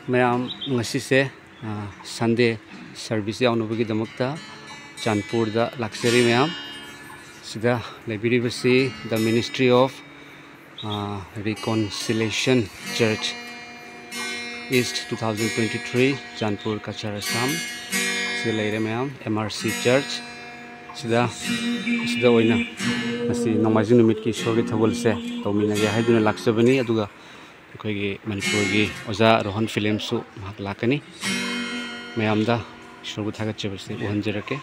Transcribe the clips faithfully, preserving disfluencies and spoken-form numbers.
ꯃꯌꯥꯝ, ꯉꯁꯤꯁꯦ ꯁꯟꯗꯦ ꯁꯔꯚꯤꯁ ꯌꯥꯎꯅꯕꯒꯤꯗꯃꯛꯇ ꯆꯥꯟꯄꯨꯔꯗ ꯂꯥꯛꯆꯔꯤ꯫ ꯃꯌꯥꯝ, ꯁꯤꯗ ꯂꯩꯕꯤꯔꯤꯕꯁꯤ the Ministry of Reconciliation Church East two thousand twenty three, ꯆꯥꯟꯄꯨꯔ, ꯀꯆꯥꯔ, Assam. ꯁꯤꯗ ꯂꯩꯔꯦ ꯃꯌꯥꯝ, ꯑꯦꯝ ꯑꯥꯔ ꯁꯤ ꯆꯔꯆ꯫ ꯁꯤꯗ, ꯁꯤꯗ ꯑꯣꯏꯅ ꯉꯁꯤ ꯅꯣꯡꯃꯥꯏꯖꯤꯡ ꯅꯨꯃꯤꯠꯀꯤ ꯏꯁꯣꯔꯒꯤ ꯊꯧꯒꯜꯁꯦ ꯇꯧꯃꯤꯟꯅꯒꯦ ꯍꯥꯏꯗꯨꯅ ꯂꯥꯛꯆꯕꯅꯤ꯫ ꯑꯗꯨꯒ ꯑꯩꯈꯣꯏꯒꯤ ꯃꯅꯤꯄꯨꯔꯒꯤ ꯑꯣꯖꯥ ꯔꯣꯍꯟ ꯐꯤꯂꯤꯝꯁꯨ ꯃꯍꯥꯛ ꯂꯥꯛꯀꯅꯤ꯫ ꯃꯌꯥꯝꯗ ꯏꯁꯣꯔꯕꯨ ꯊꯥꯒꯠꯆꯕꯁꯤ ꯎꯍꯟꯖꯔꯛꯀꯦ꯫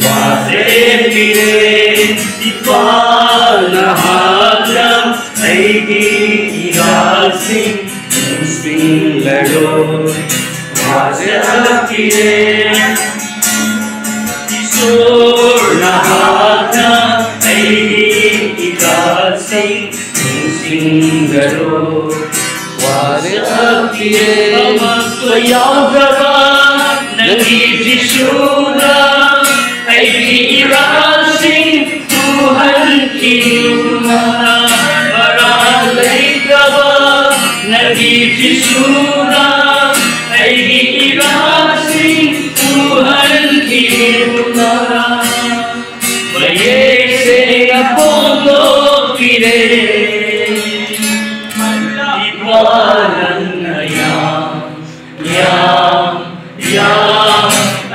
ꯋꯥꯔꯦꯞꯄꯤꯔꯦ ꯏꯄꯥ ꯅꯍꯥꯛꯅ ꯑꯩꯒꯤ ꯏꯔꯥꯜꯁꯤꯡ ꯅꯤꯡꯁꯤꯡꯂꯔꯣꯏ꯫ ꯋꯥꯔꯦꯞꯄꯤꯔꯦ ꯏꯁꯣꯔ ꯅꯍꯥꯛꯅ ꯑꯩꯒꯤ ꯏꯔꯥꯜꯁꯤꯡ ꯅꯤꯡꯁꯤꯡꯂꯔꯣꯏ꯫ ꯋꯥꯔꯦꯞꯄꯤꯔꯦ ꯑꯃꯠꯇ ꯌꯥꯎꯗ꯭ꯔꯕ ꯅꯪꯒꯤ ꯖꯤꯁꯨꯅ ꯑꯩꯒꯤ ꯏꯔꯥꯜꯁꯤꯡ ꯇꯨꯍꯟꯈꯤꯕ ꯃꯔꯥꯜ ꯂꯩꯇ꯭ꯔꯕ ꯅꯪꯒꯤ ꯖꯤꯁꯨꯅ ꯑꯩꯒꯤ ꯏꯔꯥꯜꯁꯤꯡ ꯇꯨꯍꯟꯈꯤꯕ ꯃꯌꯦꯛ ꯁꯦꯡꯅ ꯐꯣꯡꯗꯣꯛꯄꯤꯔꯦ꯫ ꯏꯄꯥ ꯅꯪꯅ ꯌꯥꯝ, ꯌꯥꯝ, ꯌꯥꯝ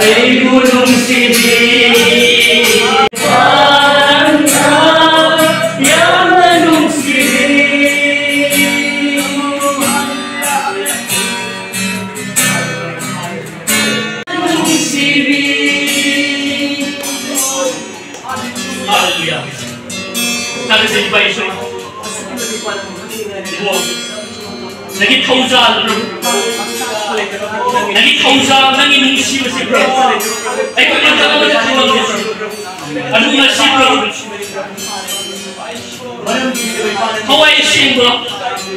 ꯑꯩꯕꯨ ꯅꯨꯡꯁꯤꯕꯤ꯫ ꯏꯄꯥ ꯅꯪꯅ ꯌꯥꯝꯅ ꯅꯨꯡꯁꯤꯕꯤ꯫ ꯅꯨꯡꯁꯤꯕꯤ꯫ ꯍꯜꯂꯦꯂꯨꯌꯥ꯫ ꯊꯥꯒꯠꯆꯔꯤ ꯏꯄꯥ ꯏꯁꯣꯔ꯫ ꯏꯕꯨꯡꯉꯣ, ꯅꯪꯒꯤ ꯊꯧꯖꯥꯜ, ꯅꯪꯒꯤ ꯊꯧꯖꯥꯜ, ꯅꯪꯒꯤ ꯅꯨꯡꯁꯤꯕꯁꯦ ꯄ꯭ꯔꯚꯨ, ꯑꯩꯈꯣꯏ ꯃꯇꯝ ꯑꯃꯗ ꯈꯪꯂꯝꯗꯦ꯫ ꯑꯗꯨ ꯉꯁꯤ ꯄ꯭ꯔꯚꯨ, ꯊꯋꯥꯏ ꯁꯦꯡꯕ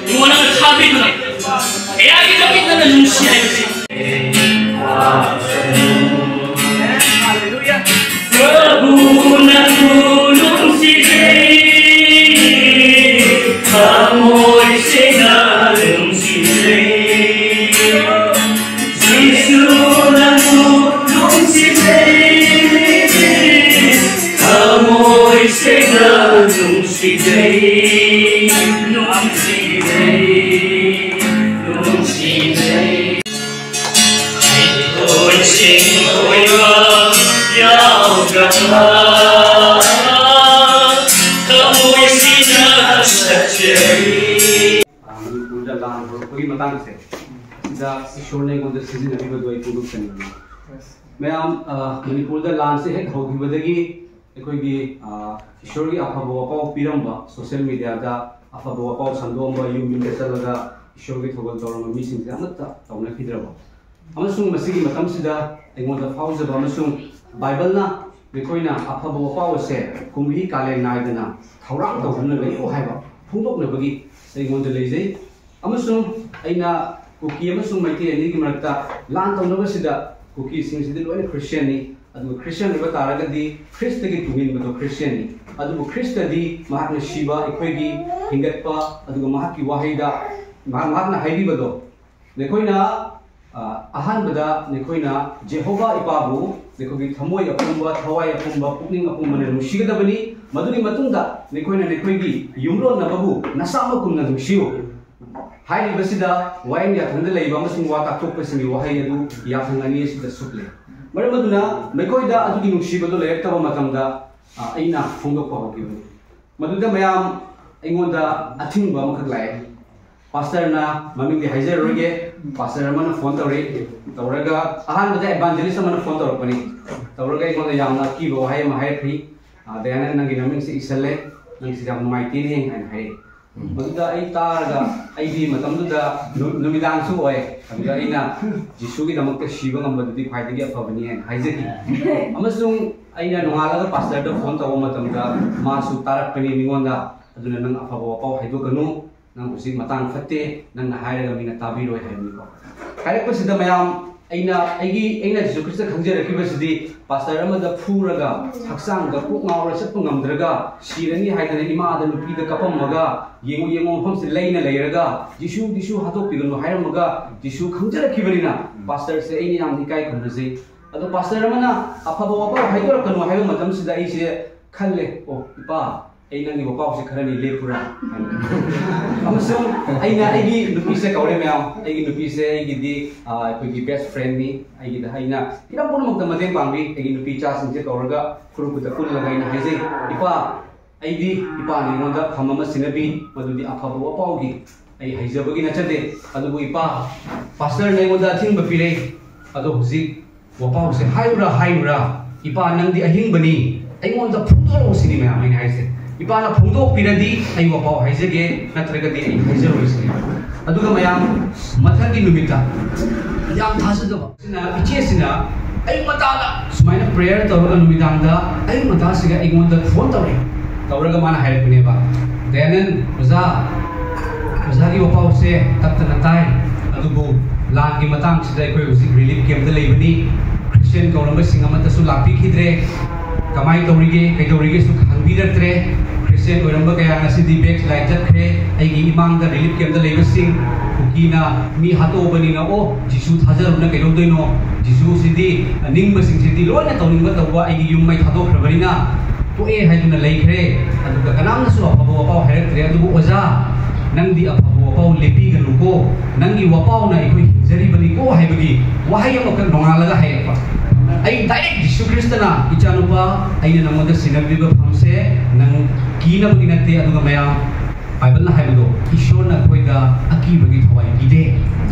ꯏꯕꯨꯡꯉꯣ ꯅꯪꯅ ꯊꯥꯕꯤꯗꯨꯅ ꯑꯩꯍꯥꯛꯀꯤꯗꯃꯛ ꯅꯪꯅ ꯅꯨꯡꯁꯤ ꯍꯥꯏꯕꯁꯤ꯫ ꯄ꯭ꯔꯚꯨ ꯅꯪꯕꯨ ꯅꯨꯡꯁꯤꯖꯩ, ꯊꯃꯣꯏ ꯁꯦꯡꯅ ꯅꯨꯡꯁꯤꯖꯩ꯫ ꯖꯤꯁꯨ ꯅꯪꯕꯨ ꯅꯨꯡꯁꯤꯖꯩ, ꯊꯃꯣꯏ ꯁꯦꯡꯅ ꯅꯨꯡꯁꯤꯖꯩ, ꯅꯨꯡꯁꯤꯖꯩ, ꯅꯨꯡꯁꯤꯖꯩ꯫ ꯊꯣꯏꯁꯤꯡ ꯑꯣꯏꯕ ꯌꯥꯎꯗ꯭ꯔꯕ ꯊꯃꯣꯏꯁꯤꯅ ꯁꯛꯆꯔꯤ꯫ ꯃꯅꯤꯄꯨꯔꯗ ꯂꯥꯟ ꯍꯧꯔꯛꯄꯒꯤ ꯃꯇꯥꯡꯁꯦ, ꯁꯤꯗ ꯏꯁꯣꯔꯅ ꯑꯩꯉꯣꯟꯗ ꯁꯤꯖꯤꯟꯅꯕꯤꯕꯗꯣ ꯑꯩ ꯐꯣꯡꯗꯣꯛꯆꯅꯤꯡꯉꯤ꯫ ꯃꯌꯥꯝ, ꯑ, ꯃꯅꯤꯄꯨꯔꯗ ꯂꯥꯟꯁꯦ ꯍꯦꯛ ꯍꯧꯈꯤꯕꯗꯒꯤ ꯑꯩꯈꯣꯏꯒꯤ, ꯑ, ꯏꯁꯣꯔꯒꯤ ꯑꯐꯕ ꯋꯥꯄꯥꯎ ꯄꯤꯔꯝꯕ, ꯁꯣꯁꯤꯌꯦꯜ ꯃꯤꯗꯤꯌꯥꯗ ꯑꯐꯕ ꯋꯥꯄꯥꯎ ꯁꯟꯗꯣꯛꯑꯝꯕ, ꯌꯨꯝ ꯌꯨꯝꯗ ꯆꯠꯂꯒ ꯏꯁꯣꯔꯒꯤ ꯊꯧꯒꯜ ꯇꯧꯔꯝꯕ ꯃꯤꯁꯤꯡꯁꯦ ꯑꯃꯠꯇ ꯇꯧꯅꯈꯤꯗ꯭ꯔꯕ? ꯑꯃꯁꯨꯡ ꯃꯁꯤꯒꯤ ꯃꯇꯝꯁꯤꯗ ꯑꯩꯉꯣꯟꯗ ꯐꯥꯎꯖꯕ ꯑꯃꯁꯨꯡ ꯕꯥꯏꯕꯜꯅ ꯑꯩꯈꯣꯏꯅ ꯑꯐꯕ ꯋꯥꯄꯥꯎ ꯑꯁꯦ ꯀꯨꯝꯍꯤ ꯀꯥꯂꯦꯟ ꯅꯥꯏꯗꯅ ꯊꯧꯔꯥꯡ ꯇꯧꯗꯨꯅ ꯂꯩꯌꯨ ꯍꯥꯏꯕ ꯐꯣꯡꯗꯣꯛꯅꯕꯒꯤ ꯑꯩꯉꯣꯟꯗ ꯂꯩꯖꯩ꯫ ꯑꯃꯁꯨꯡ ꯑꯩꯅ ꯀꯨꯀꯤ ꯑꯃꯁꯨꯡ ꯃꯩꯇꯩ ꯑꯅꯤꯒꯤ ꯃꯔꯛꯇ ꯂꯥꯟ ꯇꯧꯅꯕꯁꯤꯗ ꯀꯨꯀꯤꯁꯤꯡꯁꯤꯗꯤ ꯂꯣꯏꯅ ꯈ꯭ꯔꯤꯁꯇꯤꯌꯥꯟꯅꯤ꯫ ꯑꯗꯨꯒ ꯈ꯭ꯔꯤꯁꯇꯤꯌꯥꯟ ꯑꯣꯏꯕ ꯇꯥꯔꯒꯗꯤ ꯈ꯭ꯔꯤꯁꯇꯒꯤ ꯇꯨꯡ ꯏꯟꯕꯗꯣ ꯈ꯭ꯔꯤꯁꯇꯤꯌꯥꯟꯅꯤ꯫ ꯑꯗꯨꯕꯨ ꯈ꯭ꯔꯤꯁꯇꯗꯤ ꯃꯍꯥꯛꯅ ꯁꯤꯕ ꯑꯩꯈꯣꯏꯒꯤ ꯍꯤꯡꯒꯠꯄ, ꯑꯗꯨꯒ ꯃꯍꯥꯛꯀꯤ ꯋꯥꯍꯩꯗ ꯃꯍꯥꯛ, ꯃꯍꯥꯛꯅ ꯍꯥꯏꯕꯤꯕꯗꯣ, ꯅꯈꯣꯏꯅ, ꯑ, ꯑꯍꯥꯟꯕꯗ ꯅꯈꯣꯏꯅ ꯖꯦꯍꯣꯚꯥ ꯏꯄꯥꯕꯨ ꯅꯈꯣꯏꯒꯤ ꯊꯃꯣꯏ ꯑꯄꯨꯝꯕ, ꯊꯋꯥꯏ ꯑꯄꯨꯝꯕ, ꯄꯨꯛꯅꯤꯡ ꯑꯄꯨꯝꯕꯅ ꯅꯨꯡꯁꯤꯒꯗꯕꯅꯤ꯫ ꯃꯗꯨꯒꯤ ꯃꯇꯨꯡꯗ ꯅꯈꯣꯏꯅ ꯅꯈꯣꯏꯒꯤ ꯌꯨꯝꯂꯣꯟꯅꯕꯕꯨ ꯅꯁꯥꯃꯛꯀꯨꯝꯅ ꯅꯨꯡꯁꯤꯌꯨ꯫ ꯍꯥꯏꯔꯤꯕꯁꯤꯗ ꯋꯥꯌꯦꯜ ꯌꯥꯊꯪꯗ ꯂꯩꯕ ꯑꯃꯁꯨꯡ ꯋꯥ ꯇꯥꯛꯊꯣꯛꯄꯁꯤꯡꯒꯤ ꯋꯥꯍꯩ ꯑꯗꯨ ꯌꯥꯊꯪ ꯑꯅꯤ ꯑꯁꯤꯗ ꯁꯨꯞꯂꯦ꯫ ꯃꯔꯝ ꯑꯗꯨꯅ ꯃꯈꯣꯏꯗ ꯑꯗꯨꯒꯤ ꯅꯨꯡꯁꯤꯕꯗꯨ ꯂꯩꯔꯛꯇꯕ ꯃꯇꯝꯗ, ꯑ, ꯑꯩꯅ ꯐꯣꯡꯗꯣꯛꯄ ꯍꯧꯈꯤꯕꯅꯤ꯫ ꯃꯗꯨꯗ ꯃꯌꯥꯝ ꯑꯩꯉꯣꯟꯗ ꯑꯊꯤꯡꯕ ꯑꯃꯈꯛ ꯂꯥꯛꯑꯦ꯫ ꯄꯥꯁꯇꯔꯅ ꯃꯃꯤꯡꯗꯤ ꯍꯥꯏꯖꯔꯔꯣꯏꯒꯦ, ꯄꯥꯁꯇꯔ ꯑꯃꯅ ꯐꯣꯟ ꯇꯧꯔꯛꯏ, ꯇꯧꯔꯒ ꯑꯍꯥꯟꯕꯗ ꯏꯚꯥꯟꯖꯦꯂꯤꯁ ꯑꯃꯅ ꯐꯣꯟ ꯇꯧꯔꯛꯄꯅꯤ꯫ ꯇꯧꯔꯒ ꯑꯩꯉꯣꯟꯗ ꯌꯥꯝꯅ ꯑꯀꯤꯕ ꯋꯥꯍꯩ ꯑꯃ ꯍꯥꯏꯔꯛꯈꯤ, "ꯑ, ꯗꯌꯥꯅꯟ, ꯅꯪꯒꯤ ꯃꯃꯤꯡꯁꯦ ꯏꯁꯜꯂꯦ, ꯅꯪꯁꯦ ꯌꯥꯝ ꯅꯨꯡꯉꯥꯏꯇꯦꯅꯦ" ꯍꯥꯏꯅ ꯍꯥꯏꯔꯛꯏ꯫ ꯃꯗꯨꯗ ꯑꯩ ꯇꯥꯔꯒ, ꯑꯩꯗꯤ ꯃꯇꯝꯗꯨꯗ ꯅꯨ-, ꯅꯨꯃꯤꯗꯥꯡꯁꯨ ꯑꯣꯏ, ꯑꯗꯨꯗ ꯑꯩꯅ ꯖꯤꯁꯨꯒꯤꯗꯃꯛꯇ ꯁꯤꯕ ꯉꯝꯕꯗꯨꯗꯤ ꯈ꯭ꯋꯥꯏꯗꯒꯤ ꯑꯐꯕꯅꯤ ꯍꯥꯏꯅ ꯍꯥꯏꯖꯈꯤ꯫ ꯑꯃꯁꯨꯡ ꯑꯩꯅ ꯅꯣꯡꯉꯥꯜꯂꯒ ꯄꯥꯁꯇꯔꯗ ꯐꯣꯟ ꯇꯧꯕ ꯃꯇꯝꯗ ꯃꯥꯁꯨ ꯇꯥꯔꯛꯄꯅꯤ ꯃꯤꯉꯣꯟꯗ, "ꯑꯗꯨꯅ ꯅꯪ ꯑꯐꯕ ꯋꯥꯄꯥꯎ ꯍꯥꯏꯗꯣꯛꯀꯅꯨ, ꯅꯪ ꯍꯧꯖꯤꯛ ꯃꯇꯥꯡ ꯐꯠꯇꯦ, ꯅꯪꯅ ꯍꯥꯏꯔꯒ ꯃꯤꯅ ꯇꯥꯕꯤꯔꯣꯏ" ꯍꯥꯏꯕꯅꯤꯀꯣ꯫ ꯍꯥꯏꯔꯛꯄꯁꯤꯗ ꯃꯌꯥꯝ, ꯑꯩꯅ, ꯑꯩꯒꯤ, ꯑꯩꯅ ꯖꯤꯁꯨ ꯈ꯭ꯔꯤꯁꯇ ꯈꯪꯖꯔꯛꯈꯤꯕꯁꯤꯗꯤ ꯄꯥꯁꯇꯔ ꯑꯃꯗ ꯐꯨꯔꯒ, ꯍꯛꯆꯥꯡꯗ ꯀꯣꯛ ꯉꯥꯎꯔ ꯆꯠꯄ ꯉꯝꯗ꯭ꯔꯒ, ꯁꯤꯔꯅꯤ ꯍꯥꯏꯗꯅ ꯏꯃꯥꯗ, ꯅꯨꯄꯤꯗ ꯀꯞꯄꯝꯃꯒ, "ꯌꯦꯡꯉꯨ, ꯌꯦꯡꯉꯨ, ꯃꯐꯝꯁꯤ ꯂꯩꯅ ꯂꯩꯔꯒ, ꯖꯤꯁꯨ, ꯖꯤꯁꯨ ꯍꯥꯠꯇꯣꯛꯄꯤꯒꯅꯨ" ꯍꯥꯏꯔꯝꯃꯒ ꯖꯤꯁꯨ ꯈꯪꯖꯔꯛꯈꯤꯕꯅꯤꯅ, ꯄꯥꯁꯇꯔꯁꯦ ꯑꯩꯅ ꯌꯥꯝꯅ ꯏꯀꯥꯏ ꯈꯨꯝꯅꯖꯩ꯫ ꯑꯗꯣ ꯄꯥꯁꯇꯔ ꯑꯃꯅ ꯑꯐꯕ ꯋꯥꯐꯝ ꯍꯥꯏꯗꯣꯔꯛꯀꯅꯨ ꯍꯥꯏꯕ ꯃꯇꯝꯁꯤꯗ ꯑꯩꯁꯦ ꯈꯜꯂꯦ, "ꯑꯣ, ꯏꯄꯥ, ꯑꯩ ꯅꯪꯒꯤ ꯋꯥꯄꯥꯎꯁꯦ ꯈꯔꯅꯤ ꯂꯦꯞꯄꯨꯔꯥ?" ꯍꯥꯏꯅ꯫ ꯑꯃꯁꯨꯡ ꯑꯩꯅ ꯑꯩꯒꯤ ꯅꯨꯄꯤꯁꯦ ꯀꯧꯔꯦ ꯃꯌꯥꯝ꯫ ꯑꯩꯒꯤ ꯅꯨꯄꯤꯁꯦ ꯑꯩꯒꯤꯗꯤ, ꯑ, ꯑꯩꯈꯣꯏꯒꯤ ꯕꯦꯁ ꯐ꯭ꯔꯦꯟꯅꯤ꯫ ꯑꯩꯒꯤꯗ ꯑꯩꯅ ꯍꯤꯔꯝ ꯄꯨꯝꯅꯃꯛꯇ ꯃꯇꯦꯡ ꯄꯥꯡꯕꯤ꯫ ꯑꯩꯒꯤ ꯅꯨꯄꯤ ꯏꯆꯥꯁꯤꯡꯁꯦ ꯀꯧꯔꯒ ꯈꯨꯔꯨ ꯈꯨꯠꯇ ꯄꯨꯜꯂꯒ ꯑꯩꯅ ꯍꯥꯏꯖꯩ, "ꯏꯄꯥ, ꯑꯩꯗꯤ ꯏꯄꯥꯅ ꯑꯩꯉꯣꯟꯗ ꯐꯝ ꯑꯃ ꯁꯤꯟꯅꯕꯤ, ꯃꯗꯨꯗꯤ ꯑꯐꯕ ꯋꯥꯄꯥꯎꯒꯤ ꯑꯩ ꯍꯩꯖꯕꯒꯤ ꯅꯠꯆꯗꯦ꯫ ꯑꯗꯨꯕꯨ ꯏꯄꯥ, ꯄꯥꯁꯇꯔꯅ ꯑꯩꯉꯣꯟꯗ ꯑꯊꯤꯡꯕ ꯄꯤꯔꯦ꯫ ꯑꯗꯣ ꯍꯧꯖꯤꯛ ꯋꯥꯄꯥꯎꯁꯦ ꯍꯥꯏꯔꯨꯔꯥ ꯍꯥꯏꯔꯨꯔꯥ, "ꯏꯄꯥ, ꯅꯪꯗꯤ ꯑꯍꯤꯡꯕꯅꯤ, ꯑꯩꯉꯣꯟꯗ ꯐꯣꯡꯗꯣꯔꯛꯑꯣ" ꯁꯤꯅꯤ ꯃꯌꯥꯝ ꯑꯩꯅ ꯍꯥꯏꯁꯦ꯫ "ꯏꯄꯥꯅ ꯐꯣꯡꯗꯣꯛꯄꯤꯔꯗꯤ ꯑꯩ ꯋꯥꯄꯥꯎ ꯍꯥꯏꯖꯒꯦ, ꯅꯠꯇ꯭ꯔꯒꯗꯤ ꯑꯩ ꯍꯥꯏꯖꯔꯣꯏ" ꯁꯤꯅꯤ꯫ ꯑꯗꯨꯒ ꯃꯌꯥꯝ, ꯃꯊꯪꯒꯤ ꯅꯨꯃꯤꯠꯇ, ꯌꯥꯝ ꯊꯥꯖꯗꯕ ꯁꯤꯅ, ꯏꯆꯦꯁꯤꯅ ꯑꯌꯨꯛ ꯉꯟꯇꯥꯗ ꯁꯨꯃꯥꯏꯅ prayer ꯇꯧꯔꯒ, ꯅꯨꯃꯤꯗꯥꯡꯗ ꯑꯌꯨꯛ ꯉꯟꯇꯥꯁꯤꯒ ꯑꯩꯉꯣꯟꯗ ꯐꯣꯟ ꯇꯧꯔꯛꯑꯦ꯫ ꯇꯧꯔꯒ ꯃꯥꯅ ꯍꯥꯏꯔꯛꯄꯅꯦꯕ, "ꯗꯌꯥꯅꯟ, ꯑꯣꯖꯥ, ꯑꯣꯖꯥꯒꯤ ꯋꯥꯄꯥꯎꯁꯦ ꯇꯞꯇꯅ ꯇꯥꯏ, ꯑꯗꯨꯕꯨ ꯂꯥꯟꯒꯤ ꯃꯇꯥꯡꯁꯤꯗ ꯑꯩꯈꯣꯏ ꯍꯧꯖꯤꯛ relief camp ꯇ ꯂꯩꯕꯅꯤ, ꯈ꯭ꯔꯤꯁꯇꯤꯌꯥꯟ ꯀꯧꯔꯝꯕꯁꯤꯡ ꯑꯃꯠꯇꯁꯨ ꯂꯥꯛꯄꯤꯈꯤꯗ꯭ꯔꯦ, ꯀꯃꯥꯏꯅ ꯇꯧꯔꯤꯒꯦ, ꯀꯩꯗꯧꯔꯤꯒꯦꯁꯨ ꯈꯪꯕꯤꯔꯛꯇ꯭ꯔꯦ, ꯈ꯭ꯔꯤꯁꯇꯤꯌꯥꯟ ꯑꯣꯏꯔꯝꯕ ꯀꯌꯥ ꯉꯁꯤꯗꯤ backslide ꯆꯠꯈ꯭ꯔꯦ, ꯑꯩꯒꯤ ꯏꯃꯥꯡꯗ relief camp ꯇ ꯂꯩꯕꯁꯤꯡ, ꯀꯨꯀꯤꯅ ꯃꯤ ꯍꯥꯠꯇꯣꯛꯑꯕꯅꯤꯅ, ꯑꯣ, ꯖꯤꯁꯨ ꯊꯥꯖꯔꯨꯅ ꯀꯩꯗꯧꯗꯣꯏꯅꯣ, ꯖꯤꯁꯨꯁꯤꯗꯤ ꯅꯤꯡꯕꯁꯤꯡꯁꯤꯗꯤ ꯂꯣꯏꯅ ꯇꯧꯅꯤꯡꯕ ꯇꯧꯕ, ꯑꯩꯒꯤ ꯌꯨꯝ ꯃꯩ ꯊꯥꯗꯣꯛꯈ꯭ꯔꯕꯅꯤꯅ ꯇꯣꯛꯑꯦ ꯍꯥꯏꯗꯨꯅ ꯂꯩꯈ꯭ꯔꯦ, ꯑꯗꯨꯒ ꯀꯅꯥꯝꯅꯁꯨ ꯑꯐꯕ ꯋꯥꯄꯥꯎ ꯍꯥꯏꯔꯛꯇ꯭ꯔꯦ, ꯑꯗꯨꯕꯨ ꯑꯣꯖꯥ, ꯅꯪꯗꯤ ꯑꯐꯕ ꯋꯥꯄꯥꯎ ꯂꯦꯞꯄꯤꯒꯅꯨꯀꯣ, ꯅꯪꯒꯤ ꯋꯥꯄꯥꯎꯅ ꯑꯩꯈꯣꯏ ꯍꯤꯡꯖꯔꯤꯕꯅꯤꯀꯣ" ꯍꯥꯏꯕꯒꯤ ꯋꯥꯍꯩ ꯑꯃꯈꯛ ꯅꯣꯡꯉꯥꯜꯂꯒ ꯍꯥꯏꯔꯛꯄ꯫ ꯑꯩ direct ꯖꯤꯁꯨ ꯈ꯭ꯔꯤꯁꯇꯅ, "ꯏꯆꯥꯅꯨꯄꯥ, ꯑꯩꯅ ꯅꯉꯣꯟꯗ ꯁꯤꯟꯅꯕꯤꯕ ꯐꯝꯁꯦ ꯅꯪ ꯀꯤꯅꯕꯒꯤ ꯅꯠꯇꯦ", ꯑꯗꯨꯒ ꯃꯌꯥꯝ, ꯕꯥꯏꯕꯜꯅ ꯍꯥꯏꯕꯗꯣ, "ꯏꯁꯣꯔꯅ ꯑꯩꯈꯣꯏꯗ ꯑꯀꯤꯕꯒꯤ ꯊꯋꯥꯏ ꯄꯤꯗꯦ"꯫